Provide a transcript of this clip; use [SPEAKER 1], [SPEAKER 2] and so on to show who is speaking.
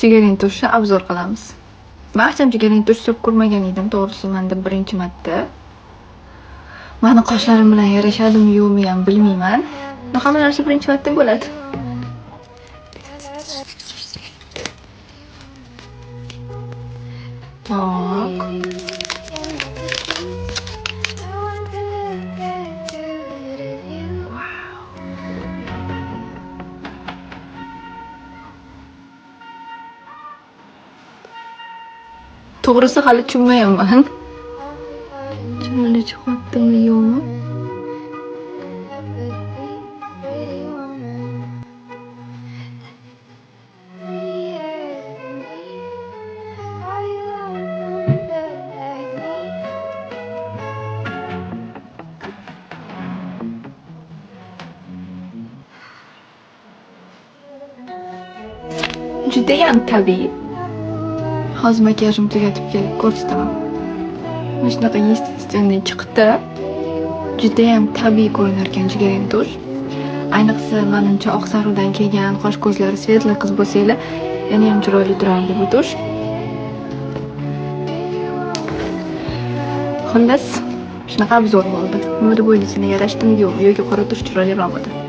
[SPEAKER 1] Jigarrang tushni обзор qilamiz. Man hech jigarrang tush surib ko'rmagan edim, to'g'risi menda birinchi marta. Mani qoshlarim bilan yarashadimi yo'qmi ham bilmayman. Но hamma narsa birinchi marta bo'ladi. Так. To'g'risi hali tushunmayapman. Chiroyli chiqyaptimi yo'qmi? Judayam tabiiy. Hozir makiyajimni tugatib kelib ko'rsataman. Mana shunaqa естественный chiqdi. Judayam tabiiy ko'rinar ekan jigarrang tush. Ayniqsa, manimcha, oq sariqdan kelgan, qosh ko'zlari светлый qiz bo'lsanglar, yanayam chiroyli turardi bu tush. Xullas, shunaqa обзор bo'ldi. Nima deb o'ylaysizlar, yarashdimi yo'qmi yoki qora tush chiroyliroqmidi?